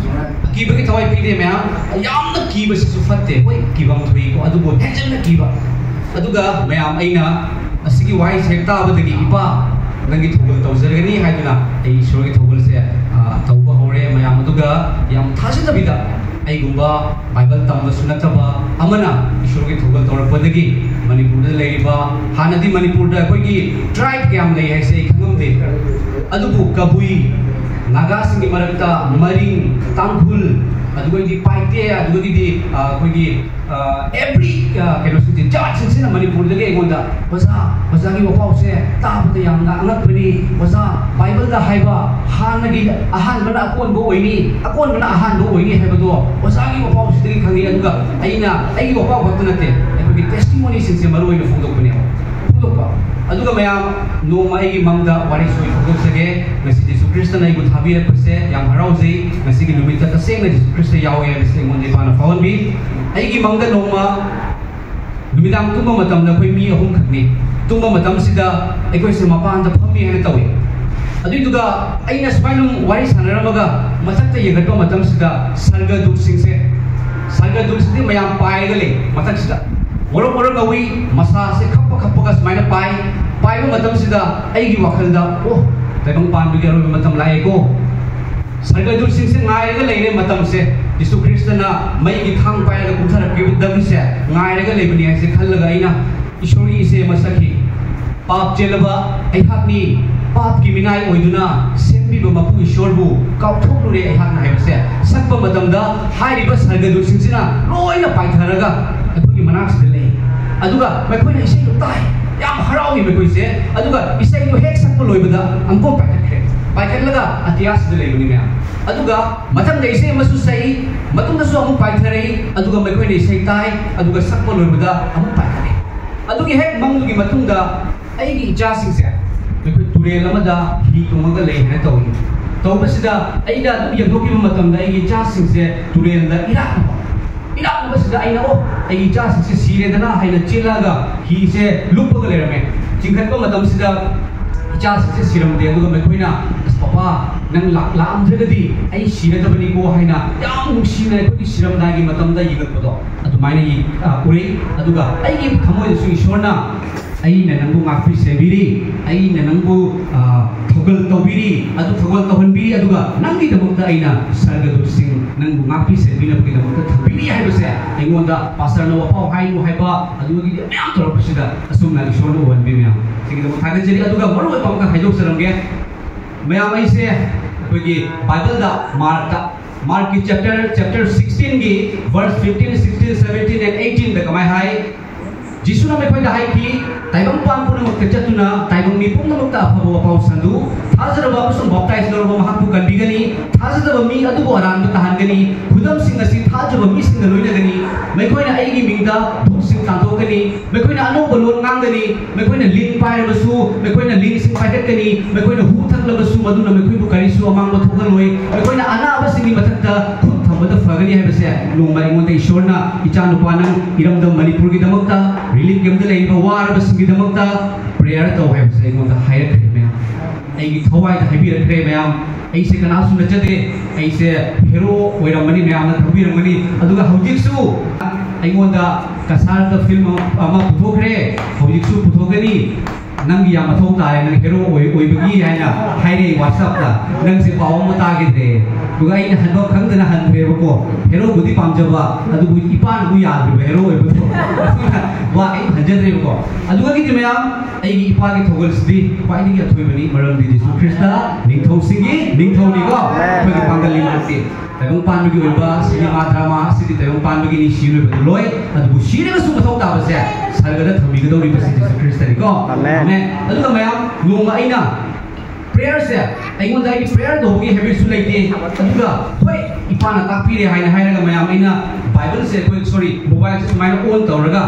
ꯑꯀꯤꯕꯒꯤ ꯊꯋꯥꯏ ꯄꯤꯗꯦ ꯃꯌꯥꯝ꯫ ꯌꯥꯝꯅ ꯀꯤꯕꯁꯤꯁꯨ ꯐꯠꯇꯦ, ꯍꯣꯏ, ꯀꯤꯐꯝ ꯊꯣꯛꯏꯀꯣ, ꯑꯗꯨꯕꯨ ꯍꯦꯟꯖꯟꯅ ꯀꯤꯕ꯫ ꯑꯗꯨꯒ ꯃꯌꯥꯝ, ꯑꯩꯅ ꯑꯁꯤꯒꯤ ꯋꯥꯍꯩꯁꯦ ꯍꯦꯛ ꯇꯥꯕꯗꯒꯤ, "ꯏꯄꯥ, ꯅꯪꯒꯤ ꯊꯧꯒꯜ ꯇꯧꯖꯔꯒꯅꯤ" ꯍꯥꯏꯗꯨꯅ ꯑꯩ ꯏꯁꯣꯔꯒꯤ ꯊꯧꯒꯜꯁꯦ, ꯑ, ꯇꯧꯕ ꯍꯧꯔꯦ ꯃꯌꯥꯝ꯫ ꯑꯗꯨꯒ ꯌꯥꯝ ꯊꯥꯖꯗꯕꯤꯗ, ꯑꯩꯒꯨꯝꯕ ꯕꯥꯏꯕꯜ ꯇꯝꯕꯁꯨ ꯅꯠꯇꯕ ꯑꯃꯅ ꯏꯁꯣꯔꯒꯤ ꯊꯧꯒꯜ ꯇꯧꯔꯛꯄꯗꯒꯤ, ꯃꯅꯤꯄꯨꯔꯗ ꯂꯩꯔꯤꯕ, ꯍꯥꯟꯅꯗꯤ ꯃꯅꯤꯄꯨꯔꯗ ꯑꯩꯈꯣꯏꯒꯤ tribe ꯀꯌꯥꯝ ꯂꯩ ꯍꯥꯏꯁꯦ ꯑꯩ ꯈꯪꯉꯝꯗꯦ, ꯑꯗꯨꯕꯨ ꯀꯕꯨꯏ, ꯅꯥꯒꯥꯁꯤꯡꯒꯤ ꯃꯔꯛꯇ ꯃꯔꯤꯡ, ꯇꯥꯡꯈꯨꯜ, ꯑꯗꯨꯗꯒꯤꯗꯤ ꯄꯥꯏꯇꯦ, ꯑꯗꯨꯗꯒꯤꯗꯤ, ꯑ, ꯑꯩꯈꯣꯏꯒꯤ, ꯑ, every, ꯑ, ꯀꯩꯅꯣꯁꯤꯡꯁꯦ, ꯖꯥꯠꯁꯤꯡꯁꯤꯅ ꯃꯅꯤꯄꯨꯔꯗꯒꯤ ꯑꯩꯉꯣꯟꯗ, "ꯑꯣꯖꯥ, ꯑꯣꯖꯥꯒꯤ ꯋꯥꯄꯥꯎꯁꯦ ꯇꯥꯕꯗ ꯌꯥꯝꯅ ꯑꯉꯛꯄꯅꯤ꯫ ꯑꯣꯖꯥ, ꯕꯥꯏꯕꯜꯗ ꯍꯥꯏꯕ ꯍꯥꯟꯅꯒꯤ ꯑꯍꯥꯟꯕꯅ ꯑꯀꯣꯟꯕ ꯑꯣꯏꯅꯤ, ꯑꯀꯣꯟꯕꯅ ꯑꯍꯥꯟꯕ ꯑꯣꯏꯅꯤ ꯍꯥꯏꯕꯗꯣ ꯑꯣꯖꯥꯒꯤ ꯋꯥꯄꯥꯎꯁꯤꯗꯒꯤ ꯈꯪꯉꯤ"꯫ ꯑꯗꯨꯒ ꯑꯩꯅ, ꯑꯩꯒꯤ ꯋꯥꯄꯥꯎ ꯈꯛꯇ ꯅꯠꯇꯦ, ꯑꯩꯈꯣꯏꯒꯤ testimony ꯁꯤꯡꯁꯦ ꯃꯔꯨ ꯑꯣꯏꯅ ꯐꯣꯡꯗꯣꯛꯄꯅꯦꯕ, ꯐꯣꯡꯗꯣꯛꯄ꯫ ꯑꯗꯨꯒ ꯃꯌꯥꯝ, ꯅꯣꯡꯃ ꯑꯩꯒꯤ ꯃꯪꯗ ꯋꯥꯔꯤ ꯁꯣꯏ ꯐꯣꯡꯗꯣꯛꯆꯒꯦ꯫ ꯉꯁꯤ ꯖꯤꯁꯨ ꯈ꯭ꯔꯤꯁꯇꯅ ꯑꯩꯕꯨ ꯊꯥꯕꯤꯔꯛꯄꯁꯦ ꯌꯥꯝ ꯍꯔꯥꯎꯖꯩ꯫ ꯉꯁꯤꯒꯤ ꯅꯨꯃꯤꯠꯇ ꯇꯁꯦꯡꯅ ꯖꯤꯁꯨ ꯈ꯭ꯔꯤꯁꯇ ꯌꯥꯎꯋꯦ ꯍꯥꯏꯕꯁꯦ ꯑꯩꯉꯣꯟꯗ ꯏꯄꯥꯅ ꯐꯥꯎꯍꯟꯕꯤ꯫ ꯑꯩꯒꯤ ꯃꯪꯗ ꯅꯣꯡꯃ ꯅꯨꯃꯤꯗꯥꯡ ꯇꯨꯝꯕ ꯃꯇꯝꯗ ꯑꯩꯈꯣꯏ ꯃꯤ ꯑꯍꯨꯝꯈꯛꯅꯤ꯫ ꯇꯨꯝꯕ ꯃꯇꯝꯁꯤꯗ ꯑꯩꯈꯣꯏꯁꯦ ꯃꯄꯥꯟꯗ ꯐꯝꯃꯤ ꯍꯥꯏꯅ ꯇꯧꯏ꯫ ꯑꯗꯨꯏꯗꯨꯒ ꯑꯩꯅ ꯁꯨꯃꯥꯏꯅ ꯋꯥꯔꯤ ꯁꯥꯟꯅꯔꯝꯃꯒ ꯃꯊꯛꯇ ꯌꯦꯡꯈꯠꯄ ꯃꯇꯝꯁꯤꯗ ꯁꯔꯒꯗꯨꯠꯁꯤꯡꯁꯦ ꯁꯔꯒꯗꯨꯠꯁꯤꯗꯤ ꯃꯌꯥꯝ ꯄꯥꯏꯔꯒ ꯂꯩ ꯃꯊꯛꯁꯤꯗ꯫ ꯃꯔꯛ ꯃꯔꯛ ꯉꯧꯏ, ꯃꯁꯥꯁꯦ ꯈꯞꯄ ꯈꯞꯄꯒ ꯁꯨꯃꯥꯏꯅ ꯄꯥꯏ꯫ ꯄꯥꯏꯕ ꯃꯇꯝꯁꯤꯗ ꯑꯩꯒꯤ ꯋꯥꯈꯜꯗ, "ꯑꯣ, ꯇꯥꯏꯕꯪ ꯄꯥꯟꯕꯒꯤ ꯑꯔꯣꯏꯕ ꯃꯇꯝ ꯂꯥꯛꯑꯦꯀꯣ"꯫ ꯁꯔꯒꯗꯨꯠꯁꯤꯡꯁꯦ ꯉꯥꯏꯔꯒ ꯂꯩꯔꯦ ꯃꯇꯝꯁꯦ꯫ ꯖꯤꯁꯨ ꯈ꯭ꯔꯤꯁꯇꯅ ꯃꯩꯒꯤ ꯊꯥꯡ ꯄꯥꯏꯔꯒ ꯀꯨꯝꯊꯔꯛꯈꯤꯕꯗꯒꯤꯁꯦ ꯉꯥꯏꯔꯒ ꯂꯩꯕꯅꯤ ꯍꯥꯏꯁꯦ ꯈꯜꯂꯒ ꯑꯩꯅ ꯏꯁꯣꯔꯒꯤ ꯏꯁꯩ ꯑꯃ ꯁꯛꯈꯤ꯫ "ꯄꯥꯞ ꯆꯦꯜꯂꯕ ꯑꯩꯍꯥꯛꯅꯤ, ꯄꯥꯞꯀꯤ ꯃꯤꯅꯥꯏ ꯑꯣꯏꯗꯨꯅ ꯁꯦꯝꯕꯤꯕ ꯃꯄꯨ ꯏꯁꯣꯔꯕꯨ ꯀꯥꯎꯊꯣꯛꯂꯨꯔꯦ ꯑꯩꯍꯥꯛꯅ" ꯍꯥꯏꯕꯁꯦ ꯁꯛꯄ ꯃꯇꯝꯗ ꯍꯥꯏꯔꯤꯕ ꯁꯔꯒꯗꯨꯠꯁꯤꯡꯁꯤꯅ ꯂꯣꯏꯅ ꯄꯥꯏꯊꯔꯒ ꯑꯩꯈꯣꯏꯒꯤ ꯃꯅꯥꯛꯁꯤꯗ ꯂꯩ꯫ ꯑꯗꯨꯒ ꯃꯈꯣꯏꯅ ꯏꯁꯩꯗꯣ ꯇꯥꯏ, ꯌꯥꯝ ꯍꯔꯥꯎꯏ ꯃꯈꯣꯏꯁꯦ꯫ ꯑꯗꯨꯒ ꯏꯁꯩꯗꯣ ꯍꯦꯛ ꯁꯛꯄ ꯂꯣꯏꯕꯗ ꯑꯃꯨꯛꯀ ꯄꯥꯏꯈꯠꯈ꯭ꯔꯦ꯫ ꯄꯥꯏꯈꯠꯂꯒ ꯑꯇꯤꯌꯥꯁꯤꯗ ꯂꯩꯕꯅꯤ ꯃꯌꯥꯝ꯫ ꯑꯗꯨꯒ ꯃꯊꯪꯗ ꯏꯁꯩ ꯑꯃꯁꯨ ꯁꯛꯏ, ꯃꯇꯨꯡꯗꯁꯨ ꯑꯃꯨꯛ ꯄꯥꯏꯊꯔꯛꯏ, ꯑꯗꯨꯒ ꯃꯈꯣꯏꯅ ꯏꯁꯩ ꯇꯥꯏ, ꯑꯗꯨꯒ ꯁꯛꯄ ꯂꯣꯏꯕꯗ ꯑꯃꯨꯛ ꯄꯥꯏꯈꯠꯂꯦ꯫ ꯑꯗꯨꯒꯤ ꯍꯦꯛ ꯃꯪꯗꯨꯒꯤ ꯃꯇꯨꯡꯗ ꯑꯩꯒꯤ ꯏꯆꯥꯁꯤꯡꯁꯦ ꯑꯩꯈꯣꯏ ꯇꯨꯔꯦꯜ ꯑꯃꯗ ꯍꯤ ꯇꯣꯡꯉꯒ ꯂꯩ ꯍꯥꯏꯅ ꯇꯧꯏ꯫ ꯇꯧꯕꯁꯤꯗ ꯑꯩꯅ ꯑꯗꯨꯝ ꯌꯦꯡꯊꯣꯛꯈꯤꯕ ꯃꯇꯝꯗ ꯑꯩꯒꯤ ꯏꯆꯥꯁꯤꯡꯁꯦ ꯇꯨꯔꯦꯜꯗ ꯏꯔꯥꯛꯅꯕ, ꯏꯔꯥꯛꯅꯕꯁꯤꯗ ꯑꯩꯅ, "ꯑꯣ, ꯑꯩꯒꯤ ꯏꯆꯥꯁꯤꯡꯁꯦ ꯁꯤꯔꯦꯗꯅ" ꯍꯥꯏꯅ ꯆꯦꯜꯂꯛꯑꯒ ꯍꯤꯁꯦ ꯂꯨꯞꯄꯒ ꯂꯩꯔꯝꯃꯦ꯫ ꯆꯤꯡꯈꯠꯄ ꯃꯇꯝꯁꯤꯗ ꯏꯆꯥꯁꯤꯡꯁꯦ ꯁꯤꯔꯝꯗꯦ꯫ ꯑꯗꯨꯒ ꯃꯈꯣꯏꯅ, "ꯑꯁ ꯄꯄꯥ, ꯅꯪ ꯂꯥꯛ-, ꯂꯥꯛꯑꯝꯗ꯭ꯔꯒꯗꯤ ꯑꯩ ꯁꯤꯔꯗꯕꯅꯤꯀꯣ" ꯍꯥꯏꯅ ꯌꯥꯝ ꯅꯨꯡꯁꯤꯅ ꯑꯩꯈꯣꯏꯒꯤ ꯁꯤꯔꯝꯗꯥꯏꯒꯤ ꯃꯇꯝꯗ ꯌꯦꯡꯉꯛꯄꯗꯣ ꯑꯗꯨꯃꯥꯏꯅ ꯌꯦꯡ-, ꯑ, ꯎꯔꯛꯏ꯫ ꯑꯗꯨꯒ ꯑꯩꯒꯤ ꯊꯃꯣꯏꯗꯁꯨ ꯏꯁꯣꯔꯅ "ꯑꯩꯅ ꯅꯪꯕꯨ ꯉꯥꯛꯄꯤ ꯁꯦꯟꯕꯤꯔꯤ, ꯑꯩꯅ ꯅꯪꯕꯨ, ꯑ, ꯊꯧꯒꯜ ꯇꯧꯕꯤꯔꯤ, ꯑꯗꯨ ꯊꯧꯒꯜ ꯇꯧꯍꯟꯕꯤꯔꯤ, ꯑꯗꯨꯒ ꯅꯪꯒꯤꯗꯃꯛꯇ ꯑꯩꯅ ꯁꯔꯒꯗꯨꯠꯁꯤꯡ ꯅꯪꯕꯨ ꯉꯥꯛꯄꯤ ꯁꯦꯟꯕꯤꯅꯕꯒꯤꯗꯃꯛꯇ ꯊꯝꯕꯤꯔꯤ" ꯍꯥꯏꯕꯁꯦ ꯑꯩꯉꯣꯟꯗ ꯄꯥꯁꯇꯔꯅ ꯋꯥꯐꯥꯎ ꯍꯥꯏꯅꯨ ꯍꯥꯏꯕ, ꯑꯗꯨꯒꯤꯗꯤ ꯃꯌꯥꯝ ꯇꯧꯔꯛꯄꯁꯤꯗ ꯑꯁꯨꯝꯅ ꯏꯁꯣꯔꯅ ꯎꯍꯟꯕꯤ ꯃꯌꯥꯝ꯫ ꯁꯤꯒꯤꯗꯃꯛ ꯊꯥꯒꯠꯆꯔꯤ꯫ ꯑꯗꯨꯒ ꯃꯔꯨ ꯑꯣꯏꯕ ꯑꯃꯈꯛ ꯍꯥꯏꯗꯣꯛꯆꯔꯝꯒꯦ꯫ ꯃꯌꯥꯝ, ꯑꯩꯁꯦ ꯑꯩꯈꯣꯏꯒꯤ ꯕꯥꯏꯕꯜꯗ ꯃꯥꯔꯛꯇ, ꯃꯥꯔꯛꯀꯤ ꯆꯦꯞꯇꯔ, ꯆꯦꯞꯇꯔ ꯁꯤꯛꯁꯇꯤꯟꯒꯤ verse fifteen, sixteen, seventeen and ꯑꯩꯠꯇꯤꯟꯗ ꯀꯃꯥꯏ ꯍꯥꯏ? ꯖꯤꯁꯨꯅ ꯃꯈꯣꯏꯗ ꯍꯥꯏꯈꯤ, "ꯇꯥꯏꯕꯪꯄꯥꯟ ꯄꯨꯝꯅꯃꯛꯇ ꯆꯠꯇꯨꯅ ꯇꯥꯏꯕꯪ ꯃꯤ ꯄꯨꯝꯅꯃꯛꯇ ꯑꯐꯕ ꯋꯥꯄꯥꯎ ꯁꯟꯗꯨ꯫ ꯊꯥꯖꯔꯕ ꯑꯃꯁꯨꯡ ꯕꯥꯞꯇꯥꯏꯖ ꯂꯧꯔꯕ ꯃꯍꯥꯛꯄꯨ ꯀꯟꯕꯤꯒꯅꯤ꯫ ꯊꯥꯖꯗꯕ ꯃꯤ ꯑꯗꯨꯕꯨ ꯑꯔꯥꯟꯕ ꯇꯥꯍꯟꯒꯅꯤ꯫ ꯈꯨꯗꯝꯁꯤꯡ ꯑꯁꯤ ꯊꯥꯖꯕ ꯃꯤꯁꯤꯡꯗ ꯂꯣꯏꯅꯒꯅꯤ꯫ ꯃꯈꯣꯏꯅ ꯑꯩꯒꯤ ꯃꯤꯡꯗ ꯚꯨꯠꯁꯤꯡ ꯇꯥꯟꯊꯣꯛꯀꯅꯤ꯫ ꯃꯈꯣꯏꯅ ꯑꯅꯧꯕ ꯂꯣꯟ ꯉꯥꯡꯒꯅꯤ꯫ ꯃꯈꯣꯏꯅ ꯂꯤꯟ ꯄꯥꯏꯔꯕꯁꯨ, ꯃꯈꯣꯏꯅ ꯂꯤꯟꯁꯤꯡ ꯄꯥꯏꯈꯠꯀꯅꯤ꯫ ꯃꯈꯣꯏꯅ ꯍꯨ ꯊꯛꯂꯕꯁꯨ, ꯃꯗꯨꯅ ꯃꯈꯣꯏꯕꯨ ꯀꯔꯤꯁꯨ ꯑꯃꯥꯡꯕ ꯊꯣꯛꯍꯜꯂꯣꯏ꯫ ꯃꯈꯣꯏꯅ ꯑꯅꯥꯕꯁꯤꯡꯒꯤ ꯃꯊꯛꯇ ꯈꯨꯠ ꯊꯝꯕꯗ ꯐꯒꯅꯤ" ꯍꯥꯏꯕꯁꯦ ꯅꯣꯡꯃ ꯑꯩꯉꯣꯟꯗ ꯏꯁꯣꯔꯅ, "ꯏꯆꯥꯅꯨꯄꯥ, ꯅꯪ ꯏꯔꯝꯗꯝ ꯃꯅꯤꯄꯨꯔꯒꯤꯗꯃꯛꯇ, relief camp ꯇ ꯂꯩꯔꯤꯕ ꯋꯥꯔꯕꯁꯤꯡꯒꯤꯗꯃꯛꯇ prayer ꯇꯧ" ꯍꯥꯏꯕꯁꯦ ꯑꯩꯉꯣꯟꯗ ꯍꯥꯏꯔꯛꯈ꯭ꯔꯦ ꯃꯌꯥꯝ꯫ ꯑꯩꯒꯤ ꯊꯋꯥꯏꯗ ꯍꯥꯏꯕꯤꯔꯛꯈ꯭ꯔꯦ ꯃꯌꯥꯝ, ꯑꯩꯁꯦ ꯀꯅꯥꯁꯨ ꯅꯠꯆꯗꯦ, ꯑꯩꯁꯦ ꯍꯦꯔꯣ ꯑꯣꯏꯔꯝꯕꯅꯤ, ꯃꯌꯥꯝꯅ ꯈꯪꯕꯤꯔꯝꯒꯅꯤ꯫ ꯑꯗꯨꯒ ꯍꯧꯖꯤꯛꯁꯨ ꯑꯩꯉꯣꯟꯗ ꯀꯁꯥꯔꯗ ꯐꯤꯂꯝ ꯑꯃ ꯄꯨꯊꯣꯛꯈ꯭ꯔꯦ, ꯍꯧꯖꯤꯛꯁꯨ ꯄꯨꯊꯣꯛꯀꯅꯤ꯫ "ꯅꯪꯒꯤ ꯌꯥꯝ ꯃꯊꯧ ꯇꯥꯔꯦ, ꯅꯪ ꯍꯦꯔꯣ ꯑꯣꯏ-, ꯑꯣꯏꯕꯒꯤ" ꯍꯥꯏꯅ ꯍꯥꯏꯔꯛꯑꯦ WhatsApp-ꯇ꯫ ꯅꯪꯁꯦ ꯄꯥꯎ ꯑꯃ ꯇꯥꯈꯤꯗ꯭ꯔꯦ꯫ ꯑꯗꯨꯒ ꯑꯩꯅ ꯍꯟꯕ ꯈꯪꯗꯅ ꯍꯟꯈ꯭ꯔꯦꯕꯀꯣ꯫ ꯍꯦꯔꯣꯕꯨꯗꯤ ꯄꯥꯝꯖꯕ, ꯑꯗꯨꯕꯨ ꯏꯄꯥꯅꯕꯨ ꯌꯥꯗ꯭ꯔꯤꯕ ꯍꯦꯔꯣ ꯑꯣꯏꯕꯗꯣ꯫ ꯑꯗꯨꯅ ꯋꯥ ꯀꯩꯝ ꯍꯟꯖꯗ꯭ꯔꯦꯕꯀꯣ꯫ ꯑꯗꯨꯗꯒꯤꯗꯤ ꯃꯌꯥꯝ, ꯑꯩꯒꯤ ꯏꯄꯥꯒꯤ ꯊꯧꯒꯜꯁꯤꯗꯤ ꯈ꯭ꯋꯥꯏꯗꯒꯤ ꯑꯊꯣꯏꯕꯅꯤ, ꯃꯔꯝꯗꯤ ꯖꯤꯁꯨ ꯈ꯭ꯔꯤꯁꯇ ꯅꯤꯡꯊꯧꯁꯤꯡꯒꯤ ꯅꯤꯡꯊꯧꯅꯤꯀꯣ꯫ ꯑꯩꯈꯣꯏꯒꯤ ꯄꯥꯡꯒꯜ ꯂꯤꯃꯥꯟꯇꯤ ꯇꯥꯏꯕꯪ ꯄꯥꯟꯕꯒꯤ ꯑꯣꯏꯕ ꯁꯤꯅꯦꯃꯥ ꯗ꯭ꯔꯃꯥ ꯑꯁꯤꯗꯤ ꯇꯥꯏꯕꯪ ꯄꯥꯟꯕꯒꯤꯅꯤ, ꯁꯤꯔꯣꯏꯕꯗꯨ ꯂꯣꯏ꯫ ꯑꯗꯨꯕꯨ ꯁꯤꯔꯒꯁꯨ ꯃꯊꯧ ꯇꯥꯕꯁꯦ ꯁꯔꯒꯗ ꯊꯝꯕꯤꯒꯗꯧꯔꯤꯕꯁꯤ ꯖꯤꯁꯨ ꯈ꯭ꯔꯤꯁꯇꯅꯤꯀꯣ꯫ ꯑꯃꯦꯟ꯫ ꯑꯃꯦꯟ꯫ ꯑꯗꯨꯒ ꯃꯌꯥꯝ, ꯅꯣꯡꯃ ꯑꯩꯅ prayer-ꯁꯦ, ꯑꯩꯉꯣꯟꯗ ꯑꯩꯒꯤ prayer ꯇꯧꯕꯒꯤ habit-ꯁꯨ ꯂꯩꯇꯦ꯫ ꯑꯗꯨꯒ ꯍꯣꯏ, ꯏꯄꯥꯅ ꯇꯥꯛꯄꯤꯔꯦ ꯍꯥꯏꯅ ꯍꯥꯏꯔꯒ ꯃꯌꯥꯝ, ꯑꯩꯅ Bible-ꯁꯦ, ꯑꯩꯈꯣꯏ, sorry, mobile-ꯁꯦ ꯁꯨꯃꯥꯏꯅ on ꯇꯧꯔꯒ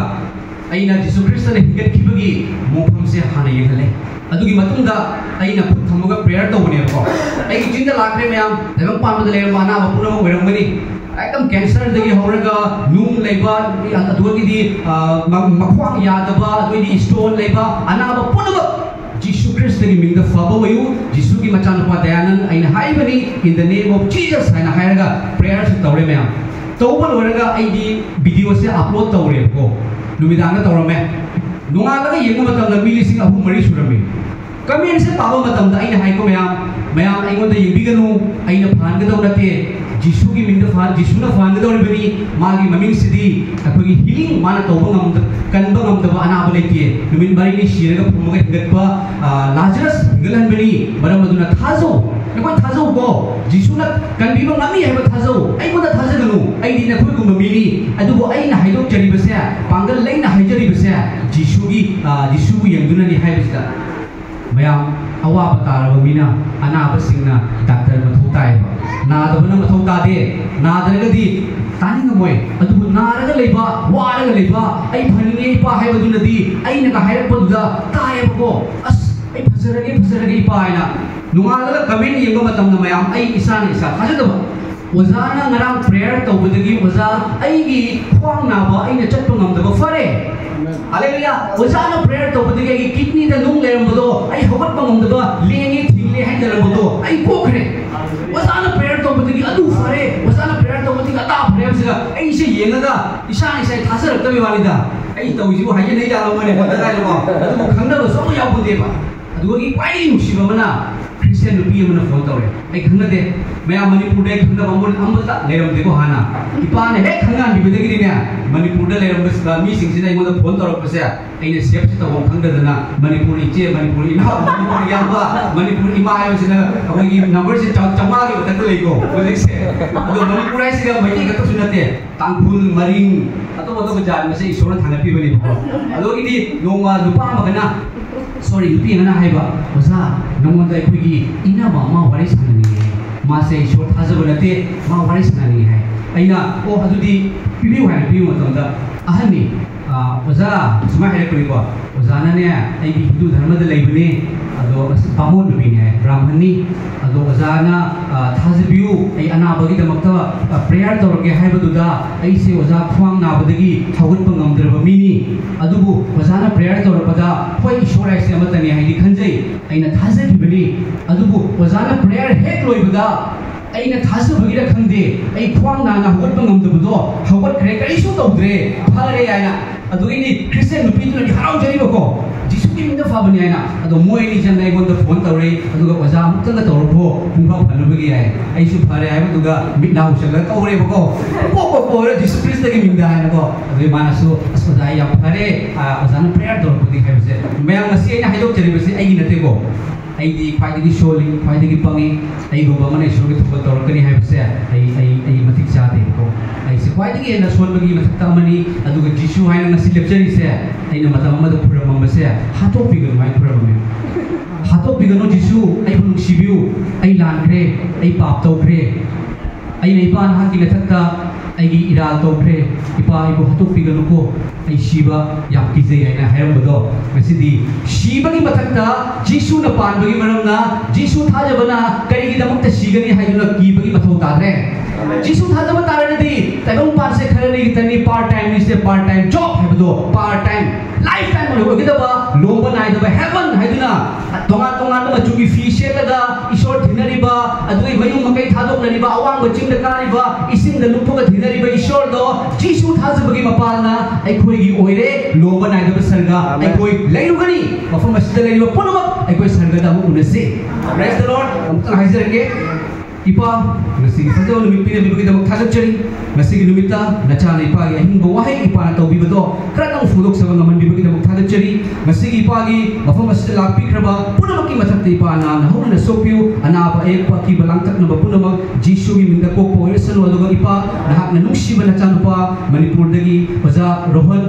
ꯑꯩꯅ ꯖꯤꯁꯨ ꯈ꯭ꯔꯤꯁꯇꯅ ꯍꯤꯡꯒꯠꯈꯤꯕꯒꯤ ꯃꯣꯡꯐꯝꯁꯦ ꯍꯥꯟꯅ ꯌꯦꯡꯍꯜꯂꯦ꯫ ꯑꯗꯨꯒꯤ ꯃꯇꯨꯡꯗ ꯑꯩꯅ ꯈꯨꯠ ꯊꯝꯃꯒ prayer ꯇꯧꯕꯅꯦꯕꯀꯣ꯫ ꯑꯩꯒꯤ ꯆꯤꯟꯗ ꯂꯥꯛꯈ꯭ꯔꯦ ꯃꯌꯥꯝ, ꯇꯥꯏꯕꯪ ꯄꯥꯟꯕꯗ ꯂꯩꯔꯝꯕ ꯑꯅꯥꯕ ꯄꯨꯝꯅꯃꯛ ꯑꯣꯏꯔꯝꯒꯅꯤ꯫ ꯑꯦꯛꯗꯝ cancer-ꯗꯒꯤ ꯍꯧꯔꯒ ꯅꯨꯡ ꯂꯩꯕ, ꯑꯗꯨꯗꯒꯤꯗꯤ, ꯑ, ꯃ-, ꯃꯈ꯭ꯋꯥꯡ ꯌꯥꯗꯕ, ꯑꯗꯨꯗꯒꯤꯗꯤ stone ꯂꯩꯕ, ꯑꯅꯥꯕ ꯄꯨꯝꯅꯃꯛ ꯖꯤꯁꯨ ꯈ꯭ꯔꯤꯁꯇꯒꯤ ꯃꯤꯡꯗ ꯐꯕ ꯑꯣꯏꯌꯨ꯫ ꯖꯤꯁꯨꯒꯤ ꯃꯆꯥꯅꯨꯄꯥ ꯗꯌꯥꯅꯟ, ꯑꯩꯅ ꯍꯥꯏꯕꯅꯤ, "In the name of Jesus" ꯍꯥꯏꯅ ꯍꯥꯏꯔꯒ prayer-ꯁꯨ ꯇꯧꯔꯦ ꯃꯌꯥꯝ꯫ ꯇꯧꯕ ꯂꯣꯏꯔꯒ ꯑꯩꯗꯤ video-ꯁꯦ upload ꯇꯧꯔꯦꯕꯀꯣ, ꯅꯨꯃꯤꯗꯥꯡꯗ ꯇꯧꯔꯝꯃꯦ꯫ ꯅꯣꯡꯉꯥꯜꯂꯒ ꯌꯦꯡꯕ ꯃꯇꯝꯗ ꯃꯤ ꯂꯤꯁꯤꯡ ꯑꯍꯨꯝ ꯃꯔꯤ ꯁꯨꯔꯝꯃꯤ꯫ Comment-ꯁꯦ ꯄꯥꯕ ꯃꯇꯝꯗ ꯑꯩꯅ ꯍꯥꯏꯀꯣ ꯃꯌꯥꯝ, "ꯃꯌꯥꯝ ꯑꯩꯉꯣꯟꯗ ꯌꯦꯡꯕꯤꯒꯅꯨ, ꯑꯩꯅ ꯐꯍꯟꯒꯗꯧ ꯅꯠꯇꯦ, ꯖꯤꯁꯨꯒꯤ ꯃꯤꯡꯗ ꯐꯍꯟ-, ꯖꯤꯁꯨꯅ ꯐꯍꯟꯒꯗꯧꯔꯤꯕꯅꯤ, ꯃꯥꯒꯤ ꯃꯃꯤꯡꯁꯤꯗꯤ ꯑꯩꯈꯣꯏꯒꯤ healing, ꯃꯥꯅ ꯇꯧꯕ ꯉꯝꯗ-, ꯀꯟꯕ ꯉꯝꯗꯕ ꯑꯅꯥꯕ ꯂꯩꯇꯦ, ꯅꯨꯃꯤꯠ ꯃꯔꯤꯅꯤ ꯁꯤꯔꯒ ꯐꯨꯝꯃꯒ ꯍꯤꯡꯒꯠꯄ, ꯑ, ꯂꯥꯖꯔꯁ ꯍꯤꯡꯒꯠꯍꯟꯕꯅꯤ, ꯃꯔꯝ ꯑꯗꯨꯅ ꯊꯥꯖꯧ, ꯑꯩꯈꯣꯏ ꯊꯥꯖꯧꯀꯣ, ꯖꯤꯁꯨꯅ ꯀꯟꯕꯤꯕ ꯉꯝꯃꯤ ꯍꯥꯏꯕ ꯊꯥꯖꯧ, ꯑꯩꯉꯣꯟꯗ ꯊꯥꯖꯒꯅꯨ, ꯑꯩꯗꯤ ꯅꯈꯣꯏꯒꯨꯝꯕ ꯃꯤꯅꯤ, ꯑꯗꯨꯕꯨ ꯑꯩꯅ ꯍꯥꯏꯗꯣꯛꯆꯔꯤꯕꯁꯦ, ꯄꯥꯡꯒꯜ ꯂꯩꯅ ꯍꯥꯏꯖꯔꯤꯕꯁꯦ ꯖꯤꯁꯨꯒꯤ, ꯑ, ꯖꯤꯁꯨꯕꯨ ꯌꯦꯡꯗꯨꯅꯅꯤ" ꯍꯥꯏꯕꯁꯤꯗ ꯃꯌꯥꯝ, ꯑꯋꯥꯕ ꯇꯥꯔꯕ ꯃꯤꯅ, ꯑꯅꯥꯕꯁꯤꯡꯅ ꯗꯥꯛꯇꯔ ꯃꯊꯧ ꯇꯥꯏꯌꯦꯕ꯫ ꯅꯥꯗꯕꯅ ꯃꯊꯧ ꯇꯥꯗꯦ꯫ ꯅꯥꯗ꯭ꯔꯒꯗꯤ ꯇꯥꯅꯤꯡꯉꯝꯃꯣꯏ꯫ ꯑꯗꯨꯕꯨ ꯅꯥꯔꯒ ꯂꯩꯕ, ꯋꯥꯔꯒ ꯂꯩꯕ, "ꯑꯩ ꯐꯅꯤꯡꯉꯦ ꯏꯄꯥ" ꯍꯥꯏꯕꯗꯨꯅꯗꯤ ꯑꯩꯅꯒ ꯍꯥꯏꯔꯛꯄꯗꯨꯗ ꯇꯥꯏꯌꯦꯕꯀꯣ꯫ "ꯑꯁ, ꯑꯩ ꯐꯖꯔꯒꯦ, ꯐꯖꯔꯒꯦ ꯏꯄꯥ" ꯍꯥꯏꯅ꯫ ꯅꯣꯡꯉꯥꯜꯂꯒ comment ꯌꯦꯡꯕ ꯃꯇꯝꯗ ꯃꯌꯥꯝ, ꯑꯩ ꯏꯁꯥꯅ ꯏꯁꯥ ꯊꯥꯖꯗꯕ꯫ ꯑꯣꯖꯥꯅ ꯉꯔꯥꯡ prayer ꯇꯧꯕꯗꯒꯤ ꯑꯣꯖꯥ ꯑꯩꯒꯤ ꯈ꯭ꯋꯥꯡ ꯅꯥꯕ ꯑꯩꯅ ꯆꯠꯄ ꯉꯝꯗꯕ ꯐꯔꯦ꯫ ꯍꯜꯂꯦꯂꯨꯌꯥ꯫ ꯑꯣꯖꯥꯅ prayer ꯇꯧꯕꯗꯒꯤ ꯑꯩꯒꯤ kidneyꯗ ꯅꯨꯡ ꯂꯩꯔꯝꯕꯗꯣ ꯑꯩ ꯍꯧꯒꯠꯄ ꯉꯝꯗꯕ, ꯂꯦꯡꯉꯦ ꯊꯤꯡꯂꯦ ꯍꯥꯏꯅꯔꯝꯕꯗꯣ ꯑꯩ ꯀꯣꯛꯈ꯭ꯔꯦ꯫ ꯑꯣꯖꯥꯅ prayer ꯇꯧꯕꯗꯒꯤ ꯑꯗꯨ ꯐꯔꯦ, ꯑꯣꯖꯥꯅ prayer ꯇꯧꯕꯗꯒꯤ ꯑꯗꯥ ꯐꯔꯦ ꯍꯥꯏꯕꯁꯤꯗ ꯑꯩꯁꯦ ꯌꯦꯡꯉꯒ ꯏꯁꯥ ꯏꯁꯥ ꯊꯥꯖꯔꯛꯇꯕꯒꯤ ꯋꯥꯅꯤꯗ꯫ ꯑꯩ ꯇꯧꯔꯤꯁꯤꯕꯨ ꯍꯥꯏꯖꯤꯟꯅꯩ ꯌꯥꯔꯝꯃꯣꯏꯅꯦ ꯀꯗꯥꯏꯗꯀꯣ꯫ ꯑꯗꯨꯕꯨ ꯈꯪꯅꯕꯁꯨ ꯑꯃ ꯌꯥꯎꯄꯣꯟꯇꯦꯕ꯫ ꯑꯗꯨꯒꯤ ꯈ꯭ꯋꯥꯏꯗꯒꯤ ꯅꯨꯡꯁꯤꯕ ꯑꯃꯅ Christian ꯅꯨꯄꯤ ꯑꯃꯅ phone ꯇꯧꯔꯦ꯫ ꯑꯩ ꯈꯪꯅꯗꯦ꯫ ꯃꯌꯥꯝ ꯃꯅꯤꯄꯨꯔꯗ ꯑꯩ ꯈꯪꯅꯕ ꯑꯃ ꯑꯃꯠꯇ ꯂꯩꯔꯝꯗꯦꯀꯣ ꯍꯥꯟꯅ꯫ ꯏꯄꯥꯅ ꯍꯦꯛ ꯈꯪꯍꯟꯈꯤꯕꯗꯒꯤꯗꯤꯅꯦ, ꯃꯅꯤꯄꯨꯔꯗ ꯂꯩꯔꯝꯕ ꯃꯤꯁꯤꯡꯁꯤꯅ ꯑꯩꯉꯣꯟꯗ phone ꯇꯧꯔꯛꯄꯁꯦ ꯑꯩꯅ saveꯁꯦ ꯇꯧꯐꯝ ꯈꯪꯗꯗꯅ ꯃꯅꯤꯄꯨꯔ ꯏꯆꯦ, ꯃꯅꯤꯄꯨꯔ ꯏꯅꯥꯎ, ꯃꯅꯤꯄꯨꯔ ꯏꯌꯥꯝꯕ, ꯃꯅꯤꯄꯨꯔ ꯏꯃꯥ ꯍꯥꯏꯕꯁꯤꯅ ꯑꯩꯈꯣꯏꯒꯤ numberꯁꯦ ꯆꯥꯝ-, ꯆꯥꯝꯃꯉꯥꯒꯤ ꯃꯊꯛꯇ ꯂꯩꯀꯣ ꯍꯧꯖꯤꯛꯁꯦ꯫ ꯑꯗꯣ ꯃꯅꯤꯄꯨꯔ ꯍꯥꯏꯁꯤꯒ ꯃꯩꯇꯩ ꯈꯛꯇꯁꯨ ꯅꯠꯇꯦ, ꯇꯥꯡꯈꯨꯜ, ꯃꯔꯤꯡ, ꯑꯇꯣꯞ ꯑꯇꯣꯞꯄ ꯖꯥꯠ ꯃꯁꯦ ꯏꯁꯣꯔꯅ ꯊꯥꯡꯒꯠꯄꯤꯕꯅꯦꯕꯀꯣ꯫ ꯑꯗꯨꯒꯤꯗꯤ ꯅꯣꯡꯃ ꯅꯨꯄꯥ ꯑꯃꯒꯅ, sorry, ꯅꯨꯄꯤ ꯑꯃꯅ ꯍꯥꯏꯕ, "ꯑꯣꯖꯥ, ꯅꯉꯣꯟꯗ ꯑꯩꯈꯣꯏꯒꯤ ꯏꯅꯝꯃ ꯑꯃ ꯋꯥꯔꯤ ꯁꯥꯟꯅꯅꯤꯡꯉꯦ꯫ ꯃꯥꯁꯦ ꯏꯁꯣꯔ ꯊꯥꯖꯕ ꯅꯠꯇꯦ, ꯃꯥ ꯋꯥꯔꯤ ꯁꯥꯟꯅꯅꯤꯡꯉꯦ" ꯍꯥꯏ꯫ ꯑꯩꯅ, "ꯑꯣ, ꯑꯗꯨꯗꯤ ꯄꯤꯕꯤꯌꯨ" ꯍꯥꯏꯅ ꯄꯤꯕ ꯃꯇꯝꯗ ꯑꯍꯟꯅꯤ, ꯑ, ꯑꯣꯖꯥ, ꯁꯨꯃꯥꯏꯅ ꯍꯥꯏꯔꯛꯄꯅꯤꯀꯣ, "ꯑꯣꯖꯥꯅꯅꯦ, ꯑꯩꯗꯤ ꯍꯤꯟꯗꯨ ꯙꯔꯃꯗ ꯂꯩꯕꯅꯦ, ꯑꯗꯣ ꯑꯁ ꯕꯥꯃꯣꯟ ꯅꯨꯄꯤꯅꯦ ꯍꯥꯏ, ꯕ꯭ꯔꯥꯍꯃꯟꯅꯤ꯫ ꯑꯗꯣ ꯑꯣꯖꯥꯅ, ꯑ, ꯊꯥꯖꯕꯤꯌꯨ, ꯑꯩ ꯑꯅꯥꯕꯒꯤꯗꯃꯛꯇ, ꯑ, prayer ꯇꯧꯔꯒꯦ" ꯍꯥꯏꯕꯗꯨꯗ ꯑꯩꯁꯦ ꯑꯣꯖꯥ ꯈ꯭ꯋꯥꯡ ꯅꯥꯕꯗꯒꯤ ꯍꯧꯒꯠꯄ ꯉꯝꯗ꯭ꯔꯕ ꯃꯤꯅꯤ꯫ ꯑꯗꯨꯕꯨ ꯑꯣꯖꯥꯅ prayer ꯇꯧꯔꯛꯄꯗ, ꯍꯣꯏ, ꯏꯁꯣꯔ ꯍꯥꯏꯁꯦ ꯑꯃꯠꯇꯅꯤ ꯍꯥꯏꯗꯤ ꯈꯟꯖꯩ, ꯑꯩꯅ ꯊꯥꯖꯈꯤꯕꯅꯤ꯫ ꯑꯗꯨꯕꯨ ꯑꯣꯖꯥꯅ prayer ꯍꯦꯛ ꯂꯣꯏꯕꯗ ꯑꯩꯅ ꯊꯥꯖꯕꯒꯤꯔ ꯈꯪꯗꯦ, ꯑꯩ ꯈ꯭ꯋꯥꯡ ꯅꯥꯅ ꯍꯧꯒꯠꯄ ꯉꯝꯗꯕꯗꯣ ꯍꯧꯒꯠꯈ꯭ꯔꯦ, ꯀꯔꯤꯁꯨ ꯇꯧꯗ꯭ꯔꯦ, ꯐꯔꯦ ꯍꯥꯏꯅ꯫ ꯑꯗꯨꯒꯤꯗꯤ Christian ꯅꯨꯄꯤꯗꯨꯅꯗꯤ ꯍꯔꯥꯎꯖꯔꯤꯕꯀꯣ, "ꯖꯤꯁꯨꯒꯤ ꯃꯤꯡꯗ ꯐꯕꯅꯤ" ꯍꯥꯏꯅ꯫ ꯑꯗꯣ ꯃꯣꯏ ꯑꯅꯤ ꯆꯪꯅ ꯑꯩꯉꯣꯟꯗ phone ꯇꯧꯔꯛꯏ, ꯑꯗꯨꯒ "ꯑꯣꯖꯥ, ꯑꯃꯨꯛꯇꯪꯒ ꯇꯧꯔꯛꯈꯣ, ꯄꯨꯡꯐꯥ ꯐꯅꯕꯒꯤ" ꯍꯥꯏ꯫ ꯑꯩꯁꯨ ꯐꯔꯦ ꯍꯥꯏꯕꯗꯨꯒ ꯃꯤꯠ ꯅꯥ ꯎꯏꯁꯤꯜꯂꯒ ꯀꯧꯔꯦꯕꯀꯣ, "ꯄꯣꯛ ꯄꯣꯛ ꯄꯣꯛ ꯑꯣꯏꯔꯣ ꯖꯤꯁꯨ ꯈ꯭ꯔꯤꯁꯇꯒꯤ ꯃꯤꯡꯗ" ꯍꯥꯏꯅꯀꯣ꯫ ꯑꯗꯨꯒꯤ ꯃꯥꯅꯁꯨ, "ꯑꯁ ꯑꯣꯖꯥ, ꯑꯩ ꯌꯥꯝ ꯐꯔꯦ, ꯑ, ꯑꯣꯖꯥꯅ prayer ꯇꯧꯔꯛꯄꯗꯒꯤ" ꯍꯥꯏꯕꯁꯦ꯫ ꯃꯌꯥꯝ, ꯉꯁꯤ ꯑꯩꯅ ꯍꯥꯏꯗꯣꯛꯆꯔꯤꯕꯁꯤ ꯑꯩꯒꯤ ꯅꯠꯇꯦꯀꯣ, ꯑꯩꯗꯤ ꯈ꯭ꯋꯥꯏꯗꯒꯤ ꯁꯣꯜꯂꯤ, ꯈ꯭ꯋꯥꯏꯗꯒꯤ ꯄꯪꯉꯤ, ꯑꯩꯒꯨꯝꯕ ꯑꯃꯅ ꯏꯁꯣꯔꯒꯤ ꯊꯧꯒꯜ ꯇꯧꯔꯛꯀꯅꯤ ꯍꯥꯏꯕꯁꯦ ꯑꯩ, ꯑꯩ, ꯑꯩ ꯃꯇꯤꯛ ꯆꯥꯗꯦꯕꯀꯣ꯫ ꯑꯩꯁꯦ ꯈ꯭ꯋꯥꯏꯗꯒꯤ ꯍꯦꯟꯅ ꯁꯣꯟꯕꯒꯤ ꯃꯊꯛꯇ ꯑꯃꯅꯤ꯫ ꯑꯗꯨꯒ ꯖꯤꯁꯨ ꯍꯥꯏꯅ ꯉꯁꯤ ꯂꯦꯞꯆꯔꯤꯁꯦ, ꯑꯩꯅ ꯃꯇꯝ ꯑꯃꯗ ꯈꯨꯔꯝꯃꯝꯕꯁꯦ, "ꯍꯥꯠꯇꯣꯛꯄꯤꯒꯅꯨ" ꯍꯥꯏꯅ ꯈꯨꯔꯝꯃꯝꯃꯦ꯫ "ꯍꯥꯠꯇꯣꯛꯄꯤꯒꯅꯨ ꯖꯤꯁꯨ, ꯑꯩꯕꯨ ꯅꯨꯡꯁꯤꯕꯤꯌꯨ, ꯑꯩ ꯂꯥꯟꯈ꯭ꯔꯦ, ꯑꯩ ꯄꯥꯞ ꯇꯧꯈ꯭ꯔꯦ, ꯑꯩꯅ ꯏꯄꯥ ꯅꯍꯥꯛꯀꯤ ꯅꯊꯛꯇ ꯑꯩꯒꯤ ꯏꯔꯥꯜ ꯇꯧꯈ꯭ꯔꯦ, ꯏꯄꯥ ꯑꯩꯕꯨ ꯍꯥꯠꯇꯣꯛꯄꯤꯒꯅꯨꯀꯣ, ꯑꯩ ꯁꯤꯕ ꯌꯥꯝ ꯀꯤꯖꯩ" ꯍꯥꯏꯅ ꯍꯥꯏꯔꯝꯕꯗꯣ, ꯉꯁꯤꯗꯤ ꯁꯤꯕꯒꯤ ꯃꯊꯛꯇ ꯖꯤꯁꯨꯅ ꯄꯥꯟꯕꯒꯤ ꯃꯔꯝꯅ, ꯖꯤꯁꯨ ꯊꯥꯖꯕꯅ ꯀꯔꯤꯒꯤꯗꯃꯛꯇ ꯁꯤꯒꯅꯤ ꯍꯥꯏꯗꯨꯅ ꯀꯤꯕꯒꯤ ꯃꯊꯧ ꯇꯥꯗ꯭ꯔꯦ꯫ ꯖꯤꯁꯨ ꯊꯥꯖꯕ ꯇꯥꯔꯒꯗꯤ ꯇꯥꯏꯕꯪꯄꯥꯟꯁꯦ ꯈꯔꯅꯤ ꯈꯤꯇꯪꯅꯤ, part time ꯅꯤꯁꯦ, part time job ꯍꯥꯏꯕꯗꯣ part time, life time ꯑꯣꯏꯒꯗꯕ, ꯂꯣꯝꯕ ꯅꯥꯏꯗꯕ heaven ꯍꯥꯏꯗꯨꯅ ꯇꯣꯉꯥꯟ ꯇꯣꯉꯥꯟꯕ ꯃꯆꯨꯒꯤ ꯐꯤ ꯁꯦꯠꯂꯒ ꯏꯁꯣꯔ ꯊꯤꯅꯔꯤꯕ, ꯑꯗꯨꯒꯤ ꯃꯌꯨꯝ ꯃꯀꯩ ꯊꯥꯗꯣꯛꯅꯔꯤꯕ, ꯑꯋꯥꯡꯕ ꯆꯤꯡꯗ ꯀꯥꯔꯤꯕ, ꯏꯁꯤꯡꯗ ꯂꯨꯞꯄꯒ ꯊꯤꯅꯔꯤꯕ ꯏꯁꯣꯔꯗꯣ ꯖꯤꯁꯨ ꯊꯥꯖꯕꯒꯤ ꯃꯄꯥꯜꯅ ꯑꯩꯈꯣꯏꯒꯤ ꯑꯣꯏꯔꯦ꯫ ꯂꯣꯝꯕ ꯅꯥꯏꯗꯕ ꯁꯔꯒ ꯑꯩꯈꯣꯏ ꯂꯩꯔꯨꯒꯅꯤ꯫ ꯃꯐꯝ ꯑꯁꯤꯗ ꯂꯩꯔꯤꯕ ꯄꯨꯝꯅꯃꯛ ꯑꯩꯈꯣꯏ ꯁꯔꯒꯗ ꯑꯃꯨꯛ ꯎꯅꯁꯤ꯫ Praise the Lord꯫ ꯑꯃꯨꯛꯇꯪ ꯍꯥꯏꯖꯔꯛꯀꯦ꯫ ꯏꯄꯥ, ꯉꯁꯤꯒꯤ ꯐꯖꯕ ꯅꯨꯃꯤꯠ ꯄꯤꯔꯝꯕꯤꯕꯒꯤꯗꯃꯛ ꯊꯥꯒꯠꯆꯔꯤ꯫ ꯉꯁꯤꯒꯤ ꯅꯨꯃꯤꯠꯇ ꯅꯆꯥꯅ ꯏꯄꯥꯒꯤ ꯑꯍꯤꯡꯕ ꯋꯥꯍꯩ ꯏꯄꯥꯅ ꯇꯧꯕꯤꯕꯗꯣ ꯈꯔꯇꯪ ꯐꯣꯡꯗꯣꯛꯆꯕ ꯉꯝꯍꯟꯕꯤꯕꯒꯤꯗꯃꯛ ꯊꯥꯒꯠꯆꯔꯤ꯫ ꯉꯁꯤꯒꯤ ꯏꯄꯥꯒꯤ ꯃꯐꯝ ꯑꯁꯤꯗ ꯂꯥꯛꯄꯤꯈ꯭ꯔꯕ ꯄꯨꯝꯅꯃꯛꯀꯤ ꯃꯊꯛꯇ ꯏꯄꯥ ꯅꯍꯥꯛꯅ ꯍꯧꯅꯅ ꯁꯣꯛꯄꯤꯌꯨ꯫ ꯑꯅꯥꯕ ꯑꯌꯦꯛꯄ ꯑꯀꯤꯕ ꯂꯥꯡꯇꯛꯅꯕ ꯄꯨꯝꯅꯃꯛ ꯖꯤꯁꯨꯒꯤ ꯃꯤꯡꯗ ꯀꯣꯛꯄ ꯑꯣꯏꯔꯁꯅꯨ꯫ ꯑꯗꯨꯒ ꯏꯄꯥ, ꯅꯍꯥꯛꯅ ꯅꯨꯡꯁꯤꯕ ꯅꯆꯥꯅꯨꯄꯥ ꯃꯅꯤꯄꯨꯔꯗꯒꯤ ꯑꯣꯖꯥ ꯔꯣꯍꯟ